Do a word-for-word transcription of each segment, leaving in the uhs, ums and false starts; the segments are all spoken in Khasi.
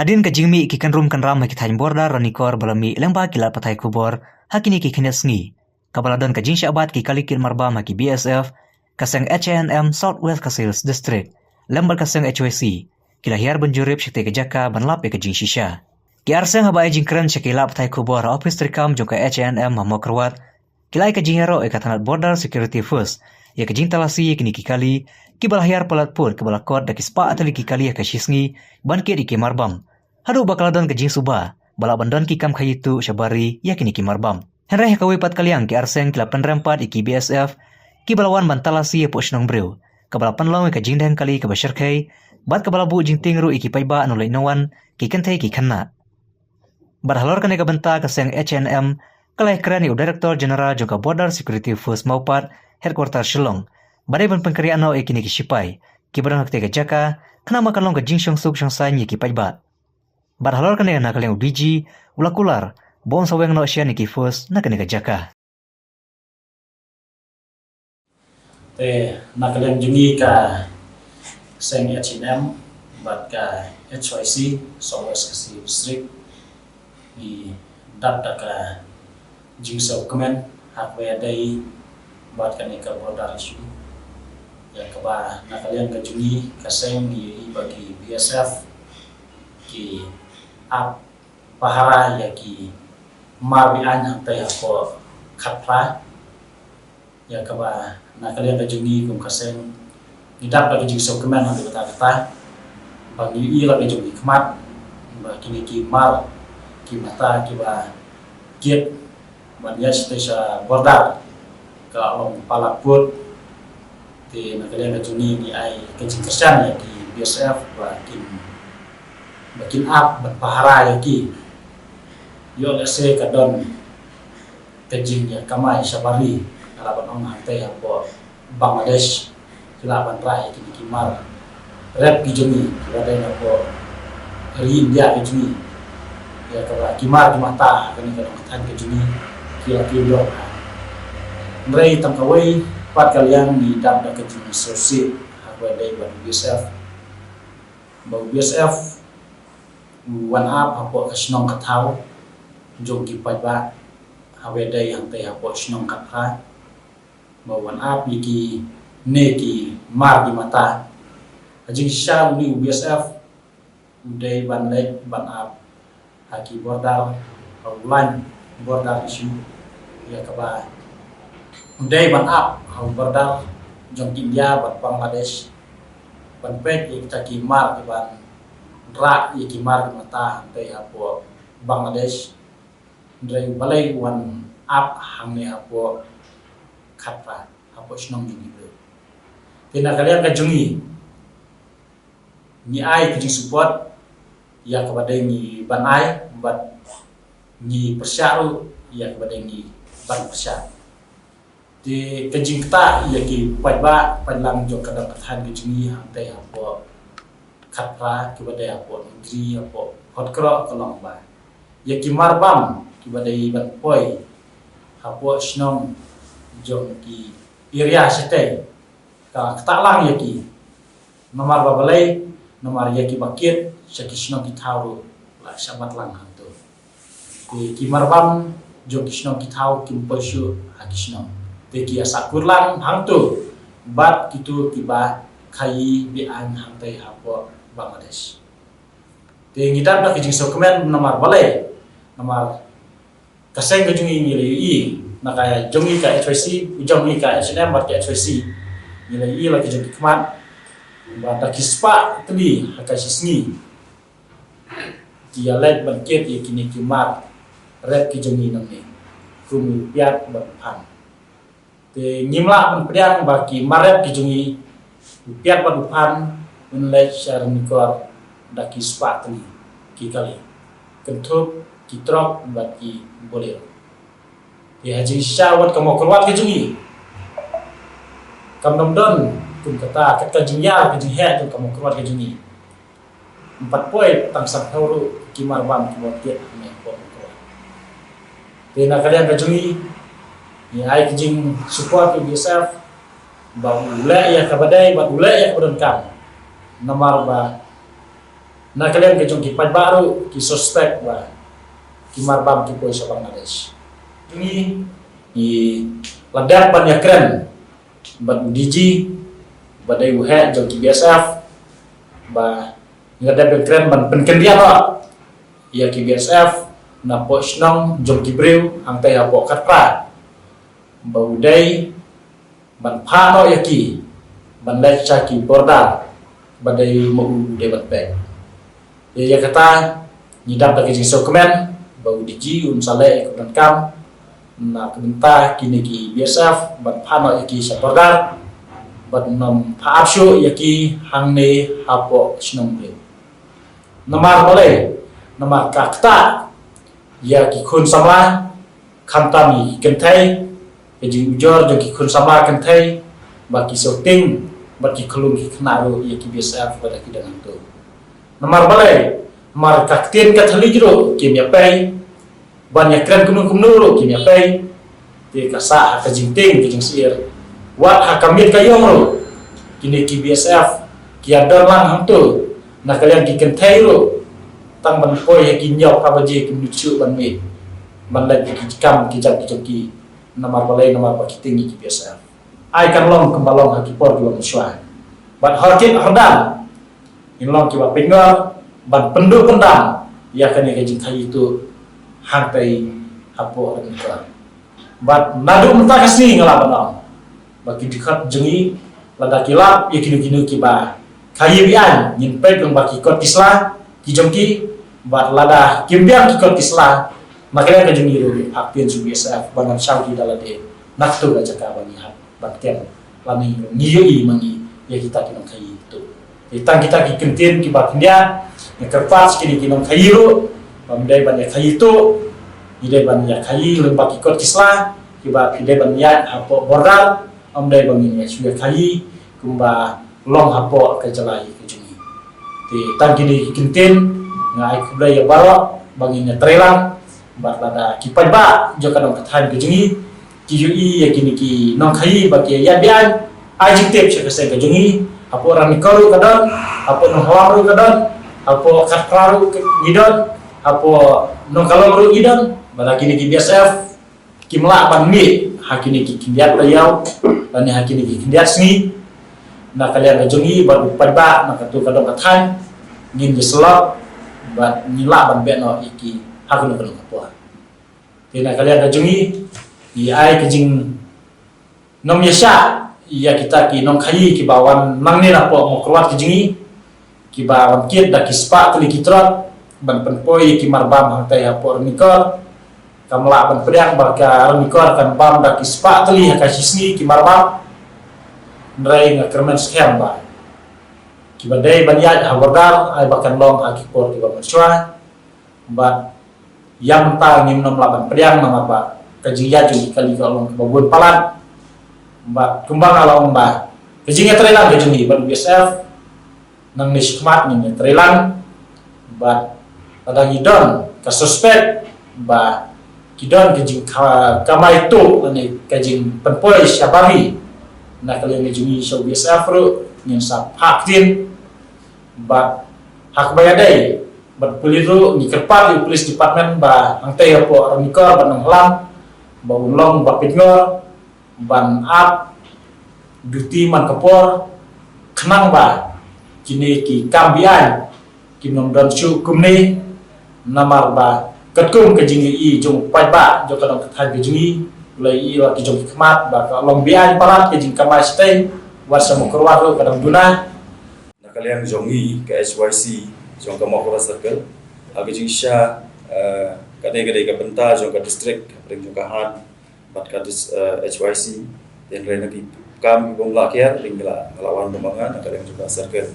Hadien ka jingmih ki kynrum kynram ha ki thaiñ border Ranikor ba la mih lyngba ki lad pathai khubor ha kine ki khyndiat sngi, kaba la don ka jingshah bat ki kali kit marbam ha ki B S F, ka seng H A N M South West Khasi Hills District lem bad ka seng H Y C, ki la hiar ban jurip sha katei ka jaka ban lap ïa ka jingshisha. Ki ar seng haba ai jingkren sha ki lad pathai khubor ha ophis treikam jong ka H A N M ha Mawkyrwat, ki la ai ka jingïaroh ïa ka tnat Border Security Force ïa ka jingtalasi ïa kine ki kali, kiba la hiar palat pud, kaba la kot da ki spah tylli ki kali ha ka shi sngi ban kit ïa ki marbam, haduh ba ka la don ka jingsuba ba lah ban don ki kam khaii tuh shabar ri ïa kine ki marbam. Hynrei ha kawei pat ka liang, ki ar seng ki la pynrem pat ïa ki B S F kiba la wan ban talasi hapoh shnong briew, kaba la pynlong ïa ka jingdheng kali kaba shyrkhei bad kaba la buh jingtieng ruh ïa ki paidbah nongleitnongwan, ki kynthei ki khynnah. Bad halor kane ka bynta, ka seng H A N M ka la ïakren ïa u Director General jong ka Border Security Force Mawpat, Headquarter Shillong, ba dei ban pynkynriah noh ïa kine ki shipai kiba don ha katei ka jaka, khnang ba kan long ka jingshong suk shong saiñ ïa ki paidbah. Bad halor kane, na ka liang u D G u la kular ba un sa weng noh shen ïa ki force na kane ka jaka. Te na ka liang jong ngi ka seng H A N M bad ka H Y C South West Khasi District, ngi dap da ka jingsngewkmen ha kaba ïadei bad kane ka border issue, ïa kaba na ka liang ka jong ngi ka seng ngi ïohi ba ki B S F ki ap pahara ïa ki mar biang hangtei hapoh Khatphra. Ïa kaba na ka liang ka jong ngi kum ka seng, ngi dap da ka jingsngewkmen ha kata kata, ba ngi ïohi la ka jong ngi khmat ba kine ki mar ki mata kiba kit ban ïaid shatei sha border ka long palat pud. Te na ka liang ka jong ngi ngi ai ka jingkyrshan ïa ki B S F ba kin, ba kin ap ban pahara ïa ki. Ïoh lehse ka don ka jingïakamai shabar ri, nga lah ban ong hangtei hapoh Bangladesh ki lah ban rah ïa kine ki mar rep ki jong ngi kiba dei napoh ri India ki jong ngi. Ïa kaba ki mar ki mata ha kane ka long ka thaiñ ka jong ngi ki la kiew dor. Hynrei tang kawei pat ka liang ngi dap da ka jingsngewsih ha kaba ïadei bad u B S F, ba u B S F u wan ap hapoh ka shnong ka thaw jong ki paidbah ha kaba ïadei hangtei hapoh shnong Khatphra, ba u wan ap ïa kine ki mar ki mata. Ha jingshisha une u B S F u dei ban leit ban ap ha ki border, ha u lain border issue, ïa kaba u dei ban ap ha u border jong India bad Bangladesh, ban peit ïa kita ki mar kiban rah ïa ki mar ki mata hangtei hapoh Bangladesh. Hynrei balei u wan ap hangne hapoh Khatphra, hapoh shnong jong ngi briew? Te na ka liang ka jong ngi, ngi ai ka jingsupport ïa kaba dei ngi ban ai, bad ngi pyrshah ruh ïa kaba dei ngi ban pyrshah. Te ka jingktah ïa ki paidbah paidlang jong ka dang ka thaiñ ka jong ngi hangtei hapoh Khatphra, kiba dei hapoh Nongkri, hapoh Hot Kroh ka long ba ïa ki mar bam kiba dei ban poi hapoh shnong jong ki area shatei, ka ktah lang ïa ki. Namar ba balei? Namar ïa kiba kit sha ki shnong ki thaw ruh la shah bat lang hangto. Te ki mar bam jong ki shnong ki thaw kim poi shuh ha ki shnong. Te ki ïa sahkur lang hangto bad kito kiba khaii biang hangtei hapoh Bangladesh. Te ngi dap da ka jingsngewkmen namar balei? Namar ka seng ka jong ngi ngi la ïohi, na ka jong ngi ka H Y C, u jong ngi ka H A N M bad ka H Y C, ngi la ïohi la ki jong ki khmat ba da ki spah tylli ha ka shi sngi ki ïa leit ban kit ïa kine ki mar rep ki jong ngi nangne, kum u piat bad u phan. Te ngim lah ban pdiang ba ki mar rep ki jong ngi, u piat bad u phan, un leit sha Ranikor da ki spah tylli ki kali, kynthup ki trok bad ki Bolero. Te ha jingshisha wat ka Mawkyrwat ka jong ngi, kam dang don kum kata, kat ka jingïar ka jingheh jong ka Mawkyrwat ka jong ngi. Ym pat poi tang san phew ruh ki mar bam kiba kit hangne hapoh Mawkyrwat. Te na ka liang ka jong ngi, ngi ai ka jingsupport ïa u B S F ba u leh ïa kaba dei bad u leh ïa kaba donkam. Namar ba Na ka liang ka jong ki paidbah ruh ki suspect ba ki marbam ki poi sha Bangladesh. Ngi, ngi la dep ban ïakren bad D G ba dei u heh jong ki B S F, ba ngi la dep ïakren ban pynkyndit noh ïa ki B S F na poh shnong jong ki briew hangtai hapoh Khatphra, ba u dei ban phah noh ïa ki ban leit sha ki border ba dei ma u dei ban peit. Ïa, ïa kata ngi dap da ka jingsngewkmen ba u D G un sa leh ïa ka donkam na ka bynta kine ki B S F ban phah noh ïa ki sha border bad nym phah ap shuh ïa ki hangne hapoh shnong briew. Namar balei? Namar ka ktah ïa ki khun samla, khamtam ïa ki kynthei, ka jingujor jong ki khun samla kynthei ba ki shooting bad ki khlung ki khynnah ruh ïa ki B S F bad ki dang hangto. Namar balei? Namar ka ktien ka thylliej ruh kim ïa pei, ban ïakren kumno kumno ruh kim ïa pei. Te ka sah ha ka jingtieng ka jingsyier, wat ha ka miet ka ïong ruh kine ki B S F ki ïa don lang hangto na ka liang ki kynthei ruh, tang ban poi ha ki hynñiew phra baje ki mut shuh ban mih ban leit ki kam ki jam ki jong ki. Namar balei? Namar ba ki tieng ïa ki B S F. Ai kan long kumba long ha ki por kiba mynshuwa. Bad hor kit hor dam ngin long kiba pynngor ban pynduh pyndam ïa kane ka jingkhaïi tuh hangtai hapoh Ranikor. Bad naduh mynta ka sngi nga lah ban ong ba ki dkhot jong ngi lada ki lap ïa kino kino kiba khaïi beaiñ ngin peit lyngba ki kot ki sla ki jong ki. Bad lada kim biang ki kot ki sla na ka liang ka jong ngi ruh, ïa ka ktien jong B S F ba ngan shaw ki da lade na kato ka jaka ba ngi hap ban kem lane ngi ïohi ma ngi ïa kita ki nongkhaïi tuh. Te tang kita ki kyntien kiba khyndiat, nga kyrpad sha kine ki nongkhaïi ruh ba ym dei ban ïa khaïi tuh, ngi dei ban ïa khaïi lyngba ki kot ki sla kiba ki dei ban ïaid hapoh border, ym dei ba ngin ïa shu ïa khaïi kumba long hapoh ka jylla ka jong ngi. Te tang kine ki kyntien, nga ai khublei ïa baroh ba ngin ïa trei lang. Bad lada ki paidbah jong ka dong ka thaiñ ka jong ngi ki ïohi ïa kine ki nongkhaïi ba ki ïa beaiñ, ai jingtip sha ka seng ka jong ngi. Hapoh Ranikor ruh ka don, hapoh Nonghlam ruh ka don, hapoh Khatphra ruh ngi don, hapoh Nongkalong ruh ngi don. Bad lada kine ki B S F kim lah ban mih ha kine ki khyndiat taïew lane ha kine ki khyndiat sngi na ka liang ka jong ngi bad u paidbah na kato ka dong ka thaiñ, ngin ïasyllok bad ngin lah ban beh noh ïa ki ha kano kano ka por. Te na ka liang ka jong ngi, ngi ai ka jingnym ïashah ïa kita ki nongkhaïi kiba wan nangne napoh Mawkyrwat ka jong ngi, kiba wan kit da ki spah tylli ki trot ban pynpoi ïa ki marbam hangtai hapoh Ranikor. Kam lah ban pdiang ba ka Ranikor kan bam da ki spah tylli ha ka shi sngi ki marbam. Hynrei nga kyrmen skhem ba kiba dei ban ïaid ha border ai ba kan long ha ki por kiba mynshuwa. Bad ïa mynta ngim nym lah ban pdiang namar ba ka jingïaid jong ki kali ka long kaba bun palat. Bad kumba nga la ong ba ka jingïatreilang ka jong ngi bad B S F nangne shakhmat ngin ïatreilang. Bad lada ngi don ka suspect ba ki don ka jingka-, kamai tuh lane ka jingpynpoi sha bari na ka liang ka jong ngi sha u B S F ruh ngin sa phah ktien. Bad ha kaba ïadei bad pulit ruh ngi kyrpad ïa u police department ba hangtei hapoh Ranikor bad Nonghlam ba un long ba pynngor ban ap duty man ka por khnang ba kine ki kam beaiñ kim nym don shuh kumne. Namar ba katkum ka jingïohi jong u paidbah jong ka dong ka thaiñ ka jong ngi, u la ïohi la ki jong ki khmat ba ka long beaiñ palat ka jingkamai shatei, wat sha Mawkyrwat ruh ka dang duna. Na ka liang jong ngi ka H Y C jong ka Mawkyrwat Circle, ha ka jingshisha, eh, ka dei, ka dei ka bynta jong ka district, ka dei jong ka hat bad ka dis-, eh, H Y C. Te hynrei na ki kam ki bym lah kiar, te nga la, nga la wan bym anga na ka liang jong ka circle.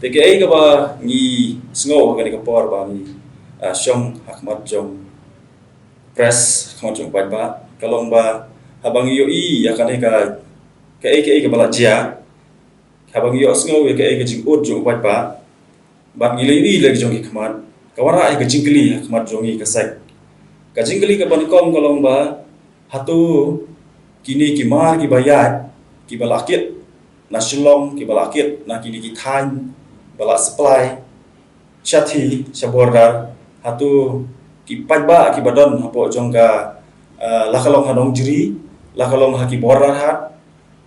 Te kaei kaba ngi sngew ha kane ka por ba ngi, eh, shong ha khmat jong press, ha khmat jong paidbah, ka long ba haba ngi ïohi ïa kane ka, kaei kaei kaba la jia, haba ngi ïohsngew ïa kaei ka jingud jong u paidbah bad ngi la ïohi la ki jong ki khmat, ka wanrah ïa ka jingkylli ha khmat jong ngi ka sek. Ka jingkylli kaba nyngkong ka long ba hato kine ki mar kiba ïaid, kiba la kit na Shillong, kiba la kit na kine ki thaiñ ba la supply, shathie sha border, hato ki paidbah kiba don hapoh jong ka, ah, la ka long ha Nongjri, la ka long ha ki border hat,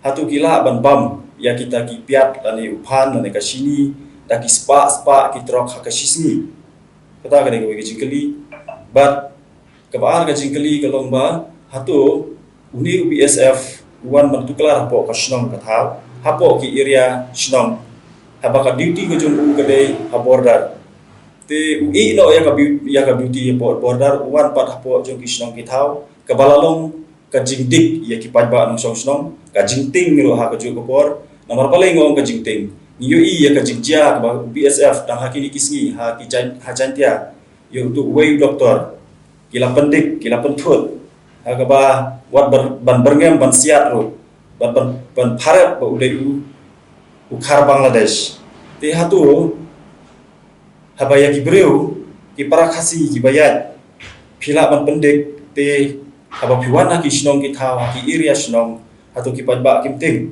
hato ki lah ban bam ïa kita ki piat lane u phan lane ka shini da ki spah spah ki trok ha ka shi sngi? Kata ka dei kawei ka jingkylli. Bad kaba ar ka jingkylli ka long ba, hato une u BSF u wan ban tuklar hapoh ka shnong ka thaw, hapoh ki area shnong, haba ka duty ka jong u ka dei ha border? Te u ïeh noh ïa ka bu-, ïa ka duty hapoh border, u wan pat hapoh jong ki shnong ki thaw, kaba la long ka jingdik ïa ki paidbah nongshong shnong, ka jingtieng ruh ha kajuh ka por. Namar balei nga ong ka jingtieng? Ngi ïohi ïa ka jingjia kaba u BSF tang ha kine ki sngi ha ki Jain-, ha Jaintia, ïa uto uwei u doktor, ki la pyndik, ki la pynthut, ha kaba wat ban, ban byrngem ban siat ruh, ban, ban, ban pharep ba u dei u, u khar Bangladesh. Te hato haba ïa ki briew, ki para Khasi kiba ïaid, phi lah ban pyndik, te haba phi wan ha ki shnong ki thaw, ha ki area shnong, hato ki paidbah kim tieng?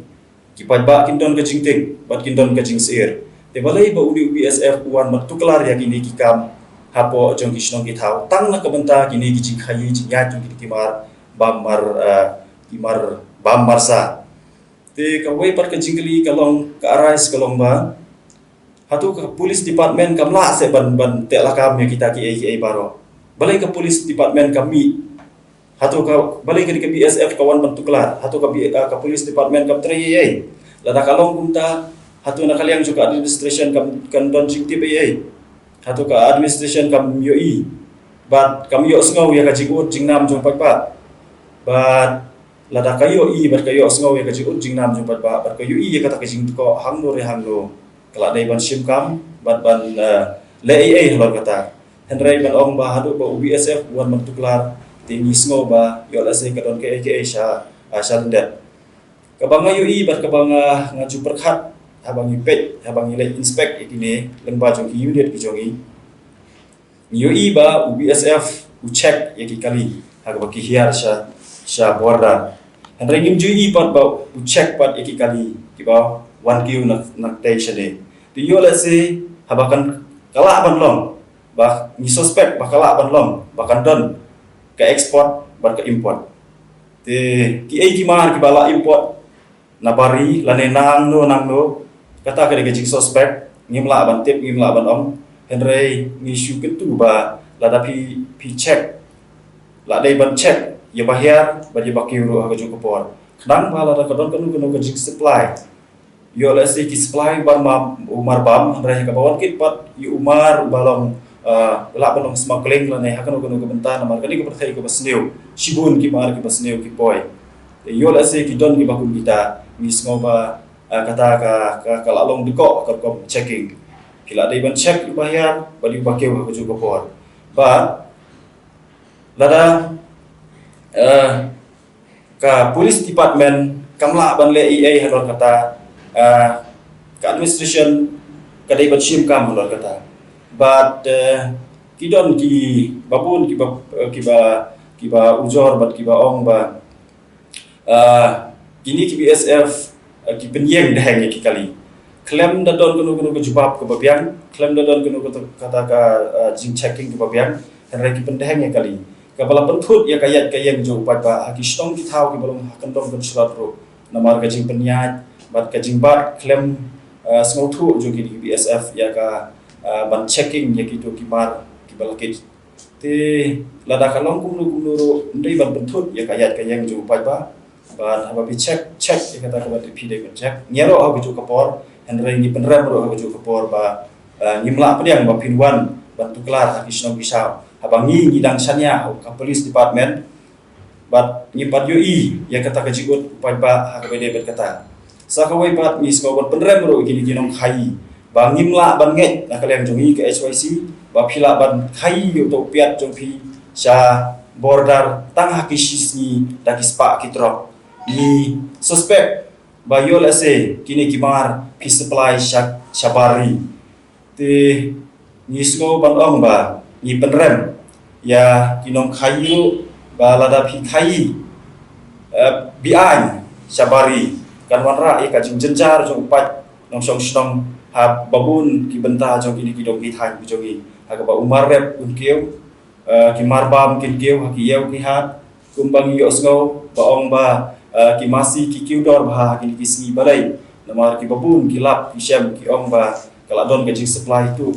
Ki paidbah kin don ka jingtieng bad kin don ka jingsyier. Te balei ba une u BSF u wan ban tuklar ïa kine ki kam hapoh jong ki shnong ki thaw, tang na ka bynta kine ki jingkhaii jingïaid jong kine ki mar bam mar, eh, ki mar bam marsa? Te kawei pat ka jingkylli ka long, ka arise ka long ba, hato ka police department kam lah seh ban, ban teh lakam ïa kita kiei kiei baroh? Balei ka police department kam mih? Hato ka, balei ka dei ka BSF ka wan ban tuklar? Hato ka B-, ah, ka police department kam trei ei ei? Lada ka long kumta, hato na ka liang jong ka administration kam, kam don jingtip ei ei? Hato ka administration kam ïohi bad kam ïohsngew ïa ka jingud jingnam jong paidbah? Bad lada ka ïohi bad ka ïohsngew ïa ka jingud jingnam jong paidbah, bad ka ïohi ïa kata ka jingdkoh hangno re hangno, ka la dei ban shim kam bad ban, eh, leh ei ei halor kata? Hynrei ban ong ba haduh ba u BSF u wan ban tuklar, te ngi sngew ba ïoh lehse ka don kaei kaei sha, ah, sha lyndet. Kaba nga ïohi bad kaba nga, nga ju pyrkhat haba ngi peit, haba ngi leit inspect ïa kine lyngba jong ki unit ki jong ngi, ngi ïohi ba u BSF u check ïa ki kali ha kaba ki hiar sha, sha border. Hynrei ngim ju ïohi pat ba u check pat ïa ki kali kiba wan kiew na, na tei shane. Te ïoh lehse haba kan, ka lah ban long, ba ngi suspect ba ka lah ban long ba kan don ka export bad ka import. Te kiei ki mar kiba la import na bari lane nangno nangno, kata ka dei ka jingsuspect, ngim lah ban tip, ngim lah ban ong. Hynrei ngi shu kyntu ba lada phi, phi check, la dei ban check ïa ba hiar bad ïa ba kiew ruh ha kajuh ka por. Khnang ba lada ka don kano kano ka jingsupply, ïoh lehse ki supply u mar bam, u mar bam, hynrei ha kaba wan kit pat ïa u mar uba long, ah, lah ban long smuggling lane ha kano kano ka bynta, namar kane ka pyrthei kaba sniew, shibun ki mar kiba sniew ki poi. Ïoh lehse ki don kiba kum kita, ngi sngew ba, ah, kata ka, ka, ka la long dkoh ka rukom checking. Ki la dei ban check ïa ba hiar bad ïa ba kiew ha kajuh ka por. Bad lada, eh, ka police department kam lah ban leh ei ei halor kata, eh, ka administration ka dei ban shim kam halor kata. Bad, eh, ki don kiba bun kiba, eh, kiba, kiba ujor bad kiba ong ba, ah, kine ki BSF, ah, ki pynïeng daheng ïa ki kali. Khlem da don kano kano ka jubab kaba biang, khlem da don kano kata, kata ka, ah, jingchecking kaba biang, hynrei ki pyndaheng ïa kali. Kaba la pynthut ïa ka ïaid ka ïeng jong u paidbah ha ki shnong ki thaw kiba long ha kyndong kynshlur ruh, namar ka jingpynïaid bad ka jingbat khlem, ah, sngewthuh jong kine ki BSF ïa ka, ah, ban checking ïa kito ki mar kiba la kit. Te lada ka long kumno kumno ruh, ym dei ban pynthut ïa ka ïaid ka ïeng jong u paidbah. Bad haba phi check, check ïa kata kaba phi dei ban check. Ngi ïaroh ha kajuh ka por, hynrei ngi pynrem ruh ha kajuh ka por ba, eh, ngim lah pdiang ba phin wan ban tuklar ha ki shnong ki shaw. Haba ngi, ngi dang shaniah ha ka police department, bad ngim pat ïohi ïa kata ka jingud u paidbah ha kaba ïadei bad kata. Sa kawei pat, ngi sngew ban pynrem ruh ïa kine ki nongkhaii ba ngim lah ban ngeit na ka liang jong ngi ka HYC ba phi lah ban khaii ïa uto u piat jong phi sha border tang ha ki shi sngi da ki spah ki trok. Ngi suspect ba ïoh lehse kine ki mar phi supply sha, sha bari. Te ngi sngew ban ong ba ngi pynrem ïa ki nongkhaii ruh ba lada phi khaii, eh, biang sha bari, kan wanrah ïa ka jingjynjar jong u paid nongshong shnong ha babun ki bynta jong kine ki dong ki thaiñ ki jong ngi, ha kaba u mar rep un kiew, eh, ki mar bam kin kiew ha ki ïew ki hat, kumba ngi ïohsngew ba ong ba, eh, ki masi ki kiew dor bha ha kine ki sngi balei, namar ki babun ki lap ki shem ki ong ba ka la don ka jingsupply tuh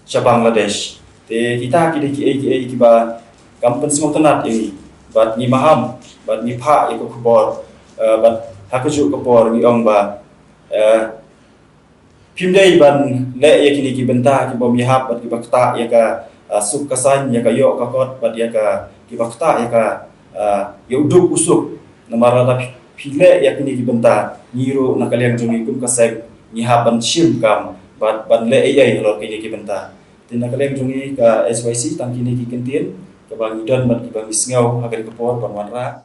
sha Bangladesh. Te kita ki dei kiei kiei kiba kam pynsngewtynnat ïa ngi, bad ngi maham, bad ngi phah ïa ka khubor, eh, bad ha kajuh ka por ngi ong ba, eh, phim dei ban leh ïa kine ki bynta kiba ym ïahap bad kiba ktah ïa ka, eh, suk ka saiñ, ïa ka ïoh ka kot bad ïa ka, kiba ktah ïa ka, eh, ïa u duk u suk. Namar lada phi, phi leh ïa kine ki bynta, ngi ruh na ka liang jong ngi kum ka seng ngi hap ban shim kam bad ban leh ei ei halor kine ki bynta. Te na ka liang jong ngi ka S Y C tang kine ki kyntien kaba ngi don bad kiba ngi sngew ha kane ka por ban wanrah.